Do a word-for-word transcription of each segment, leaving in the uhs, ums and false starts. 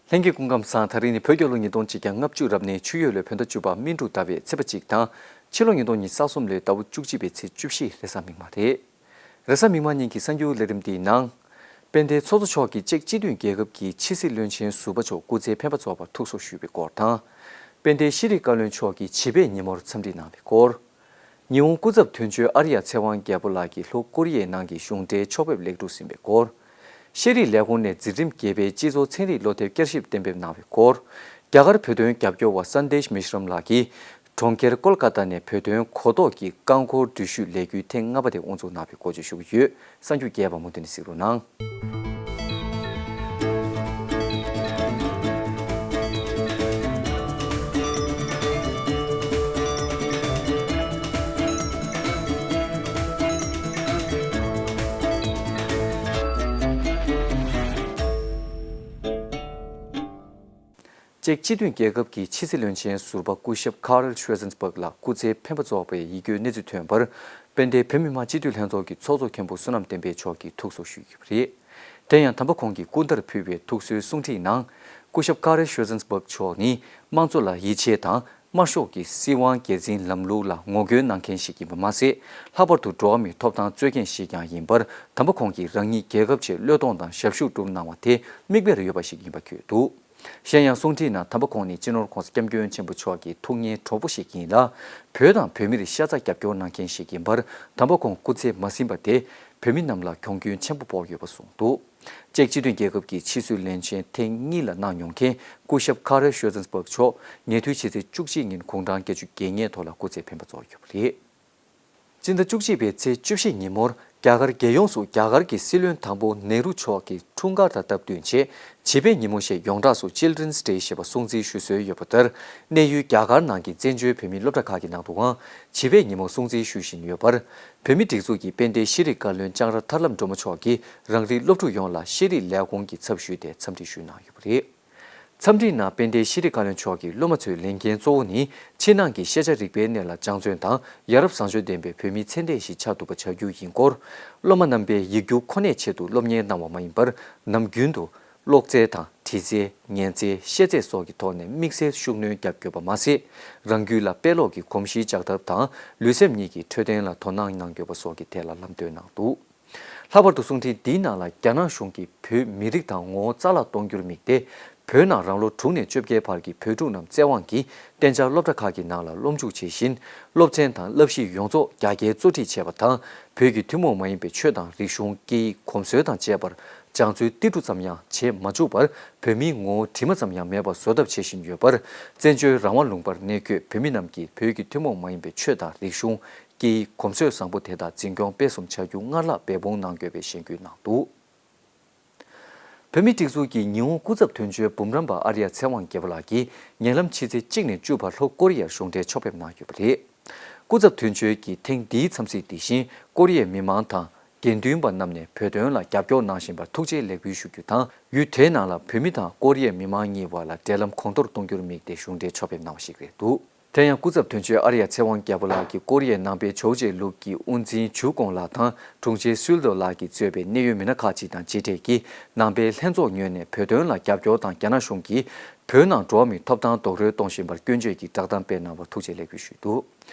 ལྷན་རྒྱས་སྐུ་ཁམས་བཟང་། ད་རིང་ནི་བོད་རྒྱལ་ལོ་ཉིས་སྟོང་ཆིག་བརྒྱ་ལྔ་བཅུ་རབ་གནས་ཆུ་ཡོས་ལོའི་བོད་ཟླ་བཅུ་པ་སྨིན་དྲུག་ཟླ་བའི་ཚེས་པ་གཅིག་དང་། ཕྱི་ལོ་ཉིས་སྟོང་ཉི་ཤུ་རྩ་གསུམ་ལོའི་ཟླ་བ་བཅུ་གཅིག་པའི་ཚེས་བཅུ་བཞི། རེས་གཟའ་མིག་དམར་རེད། རེས་གཟའ་མིག་དམར་ཉིན་གྱི་གསར་འགྱུར་ལས་རིམ་འདིའི་ནང་། དཔལ་ལྡན་ཚོགས་གཙོ་མཆོག་གིས་ཅེཀ་སྤྱི་མཐུན་རྒྱལ་ཁབ་ཀྱི་ཕྱི་སྲིད་བློན་ཆེན་ཟུར་པ་མཆོག་སྐུ་ཚེ་འཕེན་པ་རྫོགས་པར་ཐུགས་གསོ་ཞུས་པའི་སྐོར་དང་། དཔལ་ལྡན་ཤེས་རིག་བཀའ་བློན་མཆོག་གིས་བྱིས་པའི་ཉིན་མོར་འཚམས་འདྲི་གནང་བའི་སྐོར། ཉི་ཧོང་སྐུ་ཚབ་དོན་གཅོད་ཨ་རི་ཡ་ཚེ་དབང་རྒྱལ་པོ་ལགས་ཀྱིས་ལྷོ་ཀོ་རི་ཡའི་ནང་གི་གཞུང་འབྲེལ་ཕྱོགས་ཕེབས་ལེགས་གྲུབ་ཟིན་པའི་སྐོར། ཤེས་རིག་ལས་ཁུངས་ནས་འཛིན་རིམ་བརྒྱད་པའི་སྤྱི་ཚོགས་ཚན་རིག་བློ་དེབ་བསྐྱར་ཞིབ་གཏན་འབེབས་གནང་བའི་སྐོར། རྒྱ་གར་བོད་དོན་རྒྱབ་སྐྱོར་བ་སན་དེཤ་མི་ཤྲམ་ལགས་ཀྱིས། གྲོང་ཁྱེར་ཀོལ་ཀ་ཏ་ནས་བོད་དོན་གོ་རྟོགས་ཀྱི་རྐང་འཁོར་འགྲུལ་བཞུད་ལས་འགུལ་ཐེངས་ལྔ་པ་དེ་དབུ་འཛུགས་གནང་བའི་སྐོར་བཅས་ཞུ་གི་ཡོད། གསར་འགྱུར་རྒྱས་པ་མུ་མཐུད་ནས་གཟིགས་རོགས་གནང་། ཅེཀ་སྤྱི་མཐུན་རྒྱལ་ཁབ་ཀྱི་ཕྱི་སྲིད་བློན་ཆེན་ཟུར་པ་སྐུ་ཞབས་ཁ་རལ་ཤོ་ཟན་སྦག་ལགས་སྐུ་ཚེ་འཕེན་པ་རྫོགས་པའི་ཡིད་སྐྱོའི་གནས་ཚུལ་ཐོན་པར། དཔལ་ལྡན་བོད་མི་མང་སྤྱི་འཐུས་ལྷན་ཚོགས་ཀྱི་ཚོགས་གཙོ་མཁན་པོ་བསོད་ནམས་བསྟན་འཕེལ་མཆོག་གིས་ཐུགས་གསོ་ཞུས་ཡོད་པ་རེད། དེ་ཡང་དམ་པ་ཁོང་གིས་སྐུ་འདྲར་ཕུལ་བའི་ཐུགས་གསོའི་གསུང་འཕྲིན་ནང་། སྐུ་ཞབས་ཁ་རལ་ཤོ་ཟན་སྦག་མཆོག་ནི་དམངས་གཙོ་ལ་ཡིད་ཆེས་དང་། དམར་ཤོག་གི་སྲིད་དབང་སྒེར་འཛིན་ལམ་ལུགས་ལ་ངོ་རྒོལ་གནང་མཁན་ཞིག་ཡིན་པ་མ་ཟད། ལྷག་པར་དུ་འགྲོ་བ་མིའི་ཐོབ་ཐང་རྩོད་མཁན་ཞིག་ཀྱང་ཡིན་པར། དམ་པ་ཁོང་གིས་རང་ཉིད་རྒྱལ་ཁབ་ཆེད་བློས་གཏོང་དང་ཞབས་ཞུ་བསྒྲུབས་གནང་བ་དེ་མིག་དཔེར་ཡོད་པ་ཞིག་ཡིན་པ་འཁོད་འདུག། གཞན་ཡང་གསུང་འཕྲིན་ནང་དམ་པ་ཁོང་ནི་སྤྱི་ནོར་༧གོང་ས་༧སྐྱབས་མགོན་ཆེན་པོ་མཆོག་གི་ཐུགས་མཉེས་གྲོགས་པོ་ཞིག་ཡིན་ལ། བོད་དང་བོད་མིར་ཤ་ཚ་རྒྱབ་སྐྱོར་གནང་མཁན་ཞིག་ཡིན་པར། དམ་པ་ཁོང་སྐུ་ཚེ་མ་ཟིན་པ་དེ་བོད་མི་རྣམས་ལ་གྱོང་གུན་ཆེན་པོ་ཕོག་ཡོད་པ་གསུངས་འདུག། ཅེཀ་སྤྱི་མཐུན་རྒྱལ་ཁབ་ཀྱི་ཕྱི་སྲིད་བློན་ཆེན་ཐེངས་གཉིས་ལ་གནང་མྱོང་མཁན་སྐུ་ཞབས་ཁ་རལ་ཤོ་ཟན་སྦག་མཆོག་ཉེ་དུས་ཕྱི་ཚེས་བཅུ་གཅིག་ཉིན་དགུང་གྲངས་བརྒྱད་ཅུ་གྱ་ལྔའི་ཐོག་ལ་སྐུ་ཚེ་འཕེན་པ་རྫོགས་ཡོད་པ་རེད། སྤྱི་ཟླ་བཅུ་གཅིག་པའི་ཚེས་བཅུ་བཞི་ཉིན་མོར་རྒྱ་གར་རྒྱལ་ཡོངས་སུ་རྒྱ་གར་གྱི་སྲིད་བློན་དང་པོ་ནེ་རུ་མཆོག་གི་འཁྲུངས་སྐར་དང་སྟབས་བསྟུན་ཆེད་བྱིས་པའི་ཉིན་མོ་ཞེས་ཡོངས་གྲགས་སུ་Children's Day ཞེས་པ་སྲུང་བརྩི་ཞུ་སྲོལ་ཡོད་པ་ལྟར། གནས་ཡུལ་རྒྱ་གར་ནང་གི་བཙན་བྱོལ་བོད་མིའི་སློབ་གྲྭ་ཁག་གི་ནང་དུའང་བྱིས་པའི་ཉིན་མོ་སྲུང་བརྩི་ཞུ་བཞིན་ཡོད་པར། བོད་མིའི་སྒྲིག་འཛུགས་ཀྱི་དཔལ་ལྡན་ཤེས་རིག་བཀའ་བློན་ལྕང་ར་ཐར་ལམ་སྒྲོལ་མ་མཆོག་གིས་རང་རིགས་སློབ་ཕྲུག་ཡོངས་ལ་ཤེས་རིག་ལས་ཁུངས་ཀྱི་ཚབ་ཞུས་ཏེ་འཚམས་འདྲི་ཞུས་གནང་ཡོད་པ་རེད། འཚམས་འདྲིའི་ནང་དཔལ་ལྡན་ཤེས་རིག་བཀའ་བློན་མཆོག་གིས་སློབ་མ་ཚོའི་ལས་འགན་གཙོ་བོ་ནི་ཕྱི་ནང་གི་ཤེས་བྱ་རིག་པའི་གནས་ལ་སྦྱང་བརྩོན་དང་ཡ་རབས་བཟང་སྤྱོད་ལྡན་པའི་བོད་མིའི་ཚད་ལྡན་ཞིག་ཆགས་ཐུབ་པ་བྱ་རྒྱུ་ཡིན་སྐོར། སློབ་མ་རྣམ་པས་ཡིག་རྒྱུགས་ཁོ་ནའི་ཆེད་དུ་སློབ་གཉེར་གནང་བ་མ་ཡིན་པར། ནམ་རྒྱུན་དུ་གློག་རྫས་དང་དྲི་རྫས། ཉལ་རྫས། བཤད་རྫས་སོགས་ཀྱི་ཐོག་ནས་དམིགས་བསལ་ཤུགས་སྣོན་བརྒྱབ་དགོས་པ་མ་ཟད། རང་རྒྱུད་ལ་དཔེ་ཀློག་གི་གོམས་གཤིས་འཇགས་ཐབས་དང་ལུས་སེམས་གཉིས་ཀྱི་འཕྲོད་བསྟེན་ལ་དོ་སྣང་གནང་དགོས་པ་སོགས་ཀྱི་ཐད་ལ་ལམ་སྟོན་གནང་འདུག། ལྷག་པར་དུ་གསུང་འཕྲིན་འདིའི་ནང་ལ་རྒྱ་ནག་གཞུང་གིས་བོད་མི་རིགས་དང་ངོ་བོ་རྩ་བརླག་གཏོང་རྒྱུར་དམིགས་ཏེ། བོད་ནང་རང་ལོ་དྲུག་ནས་བཅོ་བརྒྱད་བར་གྱི་བོད་ཕྲུག་རྣམས་བཙན་དབང་གིས་གཏན་འཇགས་སློབ་གྲྭ་ཁག་གི་ནང་ལ་སློབ་འཇུག་བྱེད་བཞིན། སློབ་ཚན་དང་བསླབ་གཞི་ཡོངས་རྫོགས་རྒྱ་སྐྱེད་གཙོ་ཁྲིད་བྱས་པ་དང་། བོད་ཀྱི་ཐུན་མོང་མ་ཡིན་པའི་ཆོས་དང་རིག་གཞུང་། སྐད་ཡིག། གོམས་སྲོལ་དང་བཅས་པར་སྦྱང་བརྩོན་ཏིལ་འབྲུ་ཙམ་ཡང་བྱེད་མ་བཅུག་པར། བོད་མིའི་ངོ་བོ་དྲི་མ་ཙམ་ཡང་མེད་པར་བཟོ་ཐབས་བྱེད་བཞིན་ཡོད་པར། བཙན་བྱོལ་རང་དབང་ལུང་པར་གནས་འཁོད་བོད་མི་རྣམས་ཀྱིས་བོད་ཀྱི་ཐུན་མོང་མ་ཡིན་པའི་ཆོས་དང་རིག་གཞུང་། སྐད་ཡིག། གོམས་སྲོལ་བཟང་པོ་དེ་དག་འཛིན་སྐྱོང་སྤེལ་གསུམ་བྱ་རྒྱུ་སྔར་ལྷག་འབད་འབུངས་གནང་དགོས་པའི་གཞེན་སྐུལ་གནང་འདུག། བོད་མིའི་སྒྲིག་འཛུགས་ཀྱི་ཉི་ཧོང་སྐུ་ཚབ་དོན་གཅོད་འབུམ་རམས་པ་ཨ་རི་ཡ་ཚེ་དབང་རྒྱལ་པོ་ལགས་ཀྱིས་ཉེ་ལམ་ཕྱི་ཚེས་གཅིག་ནས་བཅུ་བར་ལྷོ་ཀོ་རི་ཡར་གཞུང་འབྲེལ་ཕྱོགས་ཕེབས་གནང་ཡོད་པ་རེད། སྐུ་ཚབ་དོན་གཅོད་ཀྱིས་ཐེངས་འདིའི་འཚམས་གཟིགས་འདི་བཞིན་ཀོ་རི་ཡའི་མི་མང་དང་། དགེ་འདུན་པ་རྣམས་ནས་བོད་དོན་ལ་རྒྱབ་སྐྱོར་གནང་བཞིན་པར་ཐུགས་རྗེ་ལེགས་འབུལ་ཞུ་རྒྱུ་དང་། ཡུལ་དེའི་ནང་ལ་བོད་མི་དང་ཀོ་རི་ཡའི་མི་མང་གཉིས་བར་ལ་འབྲེལ་ལམ་གོང་མཐོར་གཏོང་རྒྱུར་དམིགས་ཏེ་གཞུང་འབྲེལ་ཕྱོགས་ཕེབས་གནང་བ་ཞིག་རེད་འདུག། དེ་ཡང་སྐུ་ཚབ་དོན་གཅོད་ཨ་རི་ཡ་ཚེ་དབང་རྒྱལ་པོ་ལགས་ཀྱིས་ཀོ་རི་ཡའི་ནང་པའི་ཇོའུ་ཅེ་ལུག་གི་དབུ་འཛིན་ཇུའུ་ཀོང་ལགས་དང་དྲུང་ཆེ་སུལ་ཏོ་ལགས་ཀྱིས་གཙོས་པའི་གནད་ཡོད་མི་སྣ་ཁག་ཅིག་དང་མཇལ་འཕྲད་ཀྱིས། ནང་པའི་ལྷན་ཚོགས་ངོས་ནས་བོད་དོན་ལ་རྒྱབ་སྐྱོར་དང་། རྒྱ་ནག་གཞུང་གིས་བོད་ནང་འགྲོ་བ་མིའི་ཐོབ་ཐང་རྡོག་རོལ་གཏོང་བཞིན་པར་སྐྱོན་བརྗོད་ཀྱི་བསྒྲགས་གཏམ་སྤེལ་གནང་བར་ཐུགས་རྗེ་ལེགས་འབུལ་ཞུས་འདུག།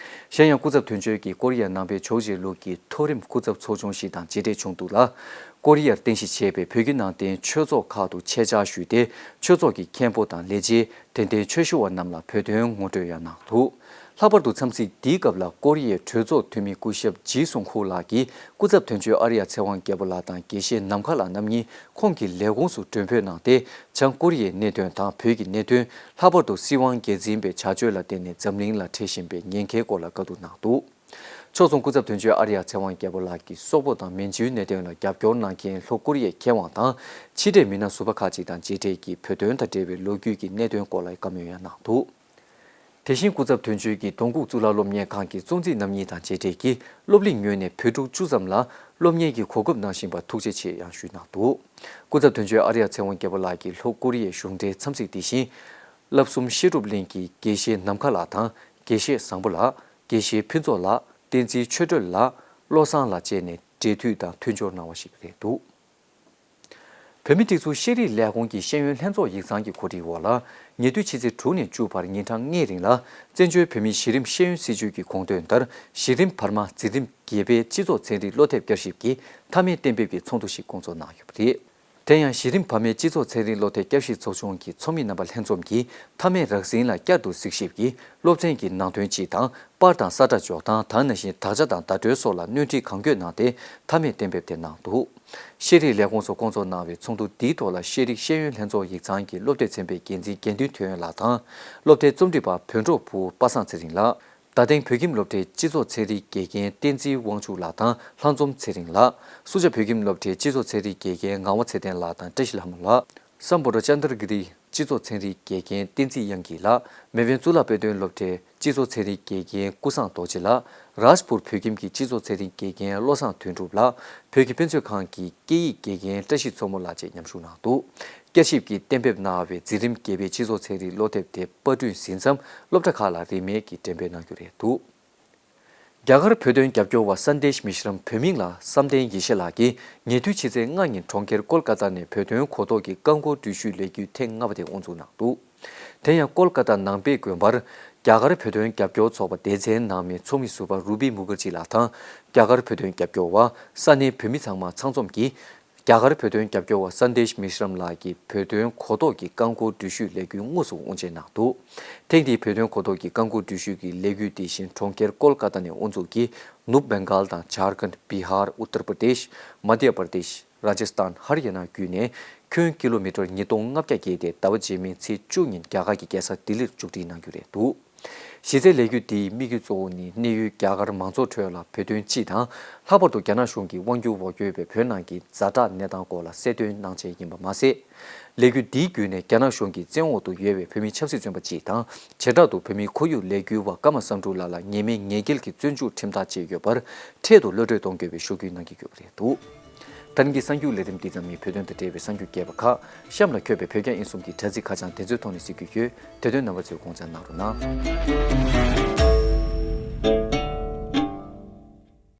གཞན་ཡང་སྐུ་ཚབ་དོན་གཅོད་ཀྱིས་ཀོ་རི་ཡ་ནང་པའི་ཇོའུ་ཅེ་ལུག་གི་མཐོ་རིམ་སྐུ་ཚབ་ཚོགས་ཆུང་ཞིག་དང་མཇལ་འཕྲད་བྱུང་འདུག་ལ། ཀོ་རི་ཡར་རྟེན་གཞི་བྱས་པའི་བོད་བརྒྱུད་ནང་བསྟན་ཆོས་ཚོགས་ཁག་ཏུ་ཆེད་བཅར་ཞུས་ཏེ། ཆོས་ཚོགས་ཀྱི་མཁན་པོ་དང་ལས་བྱེད། དད་ལྡན་ཆོས་ཞུ་བ་རྣམས་ལ་བོད་དོན་ངོ་སྤྲོད་ཡང་གནང་འདུག། ལྷག་པར་དུ་འཚམས་གཟིགས་འདིའི་སྐབས་ལ་ཀོ་རི་ཡའི་གྲོས་ཚོགས་འཐུས་མི་སྐུ་ཞབས་ཇི་སུང་ཧུ་ལགས་ཀྱིས་སྐུ་ཚབ་དོན་གཅོད་ཨ་རི་ཡ་ཚེ་དབང་རྒྱལ་པོ་ལགས་དང་དགེ་བཤེས་ནམ་མཁའ་ལགས་རྣམ་གཉིས་ཁོང་གི་ལས་ཁུངས་སུ་མགྲོན་འབོད་གནང་སྟེ། བྱང་ཀོ་རི་ཡའི་གནད་དོན་དང་བོད་ཀྱི་གནད་དོན། ལྷག་པར་དུ་སྲིད་དབང་སྒེར་འཛིན་པའི་བྱ་སྤྱོད་ལ་བརྟེན་ནས་འཛམ་གླིང་ལ་འཕྲད་བཞིན་པའི་ཉེན་ཁའི་སྐོར་ལ་བཀའ་བསྡུར་གནང་འདུག། ཕྱོགས་མཚུངས་སྐུ་ཚབ་དོན་གཅོད་ཨ་རི་ཡ་ཚེ་དབང་རྒྱལ་པོ་ལགས་ཀྱིས་སོག་པོ་དང་མན་ཇུའི་གནད་དོན་ལ་རྒྱབ་སྐྱོར་གནང་མཁན་ལྷོ་ཀོ་རི་ཡའི་མཁས་དབང་དང་ཕྱི་འབྲེལ་མི་སྣ་ཟུར་པ་ཁག་ཅིག་དང་མཇལ་འཕྲད་ཀྱིས་བོད་དོན་དང་འབྲེལ་བའི་ལོ་རྒྱུས་ཀྱི་གནད་དོན་སྐོར་ལ་བཀའ་མོལ་ཡང་གནང་འདུག། དེ་བཞིན་སྐུ་ཚབ་དོན་གཅོད་ཀྱིས་ལྡོང་ཁུག་གཙུག་ལག་སློབ་གཉེར་ཁང་གི་གཙོ་འཛིན་རྣམ་གཉིས་དང་མཇལ་འཕྲད་ཀྱིས་སློབ་གླིང་ངོས་ནས་བོད་ཕྲུག་བཅུ་ཙམ་ལ་སློབ་གཉེར་གྱི་གོ་སྐབས་གནང་བཞིན་པར་ཐུགས་རྗེ་ཆེ་ཡང་ཞུས་གནང་འདུག། སྐུ་ཚབ་དོན་གཅོད་ཨ་རི་ཡ་ཚེ་དབང་རྒྱལ་པོ་ལགས་ཀྱིས་ལྷོ་ཀོ་རི་ཡའི་གཞུང་འབྲེལ་འཚམས་གཟིགས་འདི་བཞིན། བསླབ་གསུམ་བཤད་སྒྲུབ་གླིང་གི་དགེ་བཤེས་ནམ་མཁའ་ལགས་དང་། དགེ་བཤེས་བཟང་པོ་ལགས། དགེ་བཤེས་ཕུན་ཚོགས་ལགས། བསྟན་འཛིན་ཆོས་སྒྲོན་ལགས། བློ་བཟང་ལགས་བཅས་ནས་འབྲེལ་མཐུད་དང་མཐུན་སྦྱོར་གནང་བ་ཞིག་རེད་འདུག། བོད་མིའི་སྒྲིག་འཛུགས་ཤེས་རིག་ལས་ཁུངས་ཀྱི་ཤེས་ཡོན་ལྷན་ཚོགས་ཡིག་ཚང་གི་གོ་སྒྲིག་འོག་ལ། ཉེ་དུས་ཕྱི་ཚེས་དྲུག་ནས་བཅུ་བར་ཉིན་གྲངས་ལྔའི་རིང་ལ། བཙན་བྱོལ་བོད་མིའི་གཞི་རིམ་ཤེས་ཡོན་སྲིད་བྱུས་ཀྱི་དགོངས་དོན་ལྟར། གཞི་རིམ་བར་མ་འཛིན་རིམ་བརྒྱད་པའི་སྤྱི་ཚོགས་ཚན་རིག་བློ་དེབ་བསྐྱར་ཞིབ་ཀྱི་མཐའ་མའི་གཏན་འབེབས་ཀྱི་ཚོགས་འདུ་ཞིག་བསྐོང་ཚོགས་གནང་ཡོད་པ་རེད། དེ་ཡང་གཞི་རིམ་བར་མའི་སྤྱི་ཚོགས་ཚན་རིག་བློ་དེབ་བསྐྱར་ཞིབ་ཚོགས་ཆུང་གི་ཚོགས་མི་རྣམ་པ་ལྷན་འཛོམས་ཀྱིས་མཐའ་མའི་རགས་ཟིན་ལ་བསྐྱར་དུ་གཟིགས་ཞིབ་ཀྱིས་སློབ་ཚན་གྱི་ནང་དོན་སྤྱི་དང་། པར་དང་ས་ཁྲ་འཇོག་སྟངས། དེ་ནང་བཞིན་དག་ཆ་དང་བརྡ་སྤྲོད་སོགས་ལ་སྣོན་འཕྲི་གང་དགོས་གནང་སྟེ། མཐའ་མའི་གཏན་འབེབས་དེ་གནང་འདུག་ཤེས་རིག་ལས་ཁུངས་སུ་བསྐོང་ཚོགས་གནང་བའི་ཚོགས་འདུ་འདིའི་ཐོག་ལ། ཤེས་རིག་ཤེས་ཡོན་ལྷན་ཚོགས་ཡིག་ཚང་གི་སློབ་དེབ་ཚན་པའི་འགན་འཛིན་དགེ་འདུན་ཐོན་ཡོན་ལགས་དང་། སློབ་དེབ་རྩོམ་སྒྲིག་པ་བོད་འབྲོག་བུ་པ་སངས་ཚེ་རིང་ལགས། རྡ་སྟེང་བོད་ཁྱིམ་སློབ་གྲྭའི་སྤྱི་ཚོགས་ཚན་རིག་དགེ་རྒན་བསྟན་འཛིན་དབང་ཕྱུག་ལགས་དང་ལྷ་འཛོམས་ཚེ་རིང་ལགས། སུ་ཇཱ་བོད་ཁྱིམ་སློབ་གྲྭའི་སྤྱི་ཚོགས་ཚན་རིག་དགེ་རྒན་ངག་དབང་ཚེ་བརྟན་ལགས་དང་བཀྲ་ཤིས་ལྷ་མོ་ལགས། སམ་བྷོ་ཊ་ཅན་དར་གི་རི་སྤྱི་ཚོགས་ཚན་རིག་དགེ་རྒན་བསྟན་འཛིན་དབྱངས་སྐྱིད་ལགས། མེ་ཝན་གཙུག་ལག་དཔེ་སྟོན་སློབ་གྲྭའི་སྤྱི་ཚོགས་ཚན་རིག་དགེ་རྒན་ཀུན་བཟང་རྡོ་རྗེ་ལགས། རཱཇ་པུར་བོད་ཁྱིམ་གྱི་སྤྱི་ཚོགས་ཚན་རིག་དགེ་རྒན་བློ་བཟང་དོན་གྲུབ་ལགས། བོད་ཀྱི་དཔེ་མཛོད་ཁང་གི་སྐད་ཡིག་དགེ་རྒན་བཀྲ་ཤིས་མཚོ་མོ་ལགས་བཅས་མཉམ་ཞུགས་གནང་འདུག་བསྐྱར་ཞིབ་ཀྱིས་གཏན་འབེབས་གནང་བའི་འཛིན་རིམ་བརྒྱད་པའི་སྤྱི་ཚོགས་ཚན་རིག་སློབ་དེབ་དེ་པར་སྐྲུན་ཟིན་མཚམས། སློབ་གྲྭ་ཁག་ལ་རིན་མེད་ཀྱིས་འགྲེམས་སྤེལ་གནང་རྒྱུ་རེད་འདུག་རྒྱ་གར་བོད་དོན་རྒྱབ་སྐྱོར་བ་Sandesh Mishram བོད་མིང་ལ་བསམ་གཏན་ཡེ་ཤེས་ལགས་ཀྱིས་ཉེ་དུས་ཕྱི་ཚེས་ལྔ་ཉིན་གྲོང་ཁྱེར་ཀོལ་ཀ་ཏ་ནས་བོད་དོན་གོ་རྟོགས་ཀྱི་རྐང་འཁོར་འགྲུལ་བཞུད་ལས་འགུལ་ཐེངས་ལྔ་པ་དེ་དབུ་འཛུགས་གནང་འདུག་དེ་ཡང་ཀོལ་ཀ་ཏ་ནང་པའི་དགོན་པར་རྒྱ་གར་བོད་དོན་རྒྱབ་སྐྱོར་ཚོགས་པ་སྡེ་ཚན་ནང་མི་ཚོགས་མི་ཟུར་པ་རུ་པི་མུ་ཁར་ཇི་ལགས་དང་། རྒྱ་གར་བོད་དོན་རྒྱབ་སྐྱོར་བ། ས་གནས་བོད་མི་ཚང་མ་ཚང་འཛོམས་ཀྱིས། རྒྱ་གར་བོད་དོན་རྒྱབ་སྐྱོར་བ་Sandesh Mishram ལགས་ཀྱིས་བོད་དོན་གོ་རྟོགས་ཀྱི་རྐང་འཁོར་འགྲུལ་བཞུད་ལས་འགུལ་དངོས་སུ་དབུ་འབྱེད་གནང་འདུག་ཐེངས་འདིའི་བོད་དོན་གོ་རྟོགས་ཀྱི་རྐང་འཁོར་འགྲུལ་བཞུད་ཀྱི་ལས་འགུལ་འདི་བཞིན་གྲོང་ཁྱེར་ཀོལ་ཀ་ཏ་ནས་དབུ་འཛུགས་ཀྱིས། ནུབ་བེང་གཱལ་དང་ཇར་ཁན། བི་ཧར། ཨུ་ཏར་པར་དེཤ། མ་དྷྱ་པར་དེཤ། རཱ་ཇ་སྟན། ཧར་ཡ་ན་བརྒྱུད་ནས། ཁྱོན་ཀི་ལོ་མི་ཊར་ཉིས་སྟོང་ལྔ་བརྒྱ་བརྒལ་ཏེ། ཟླ་བ་རྗེས་མའི་ཚེས་བཅུ་ཉིན་རྒྱ་གར་གྱི་རྒྱལ་ས་ལྡི་ལིར་མཇུག་སྒྲིལ་གནང་རྒྱུ་རེད་འདུག་གཞི་རྩའི་ལས་འགུལ་འདིའི་དམིགས་ཡུལ་གཙོ་བོ་ནི། གནས་ཡུལ་རྒྱ་གར་མང་ཚོགས་ཁྲོད་ལ་བོད་དོན་སྤྱི་དང་། ལྷག་པར་དུ་རྒྱ་ནག་གཞུང་གིས་དབང་སྒྱུར་འོག་ཡོད་པའི་བོད་ནང་གི་ཛ་དྲག་གནས་སྟངས་སྐོར་ལ་གསལ་སྟོན་གནང་ཆེད་ཡིན་པ་མ་ཟད། ལས་འགུལ་འདིའི་བརྒྱུད་ནས་རྒྱ་ནག་གཞུང་གི་བཙན་འོག་ཏུ་ཡོད་པའི་བོད་མི་ཆབ་སྲིད་བཙོན་པ་སྤྱི་དང་། བྱེ་བྲག་ཏུ་བོད་མིའི་ཁོར་ཡུག་ལས་འགུལ་བ་ཀརྨ་བསམ་འགྲུབ་ལགས་ལ་ཉེས་མེད་ཉེས་འགེལ་གྱི་བཙོན་འཇུག་ཁྲིམས་ཐག་བཅད་ཡོད་པར། འཕྲལ་དུ་གློད་གྲོལ་གཏོང་དགོས་པའི་ཞུ་སྐུལ་གནང་གི་ཡོད་པ་རེད་འདུག་ད་རིང་གི་གསར་འགྱུར་ལས་རིམ་འདི་ཙམ་ཡིན། བོད་དོན་དང་འབྲེལ་བའི་གསར་འགྱུར་རྒྱས་པ་ཁག་གཤམ་ལ་འཁོད་པའི་བོད་རྒྱ་དབྱིན་གསུམ་གྱི་དྲ་ཚིགས་ཁ་བྱང་དེ་ཚོའི་ཐོག་ནས་གཟིགས་རྒྱུ་ཡོད། དེ་དོན་རྣམ་པ་ཚོས་དགོངས་འཇགས་གནང་རོགས་གནང་།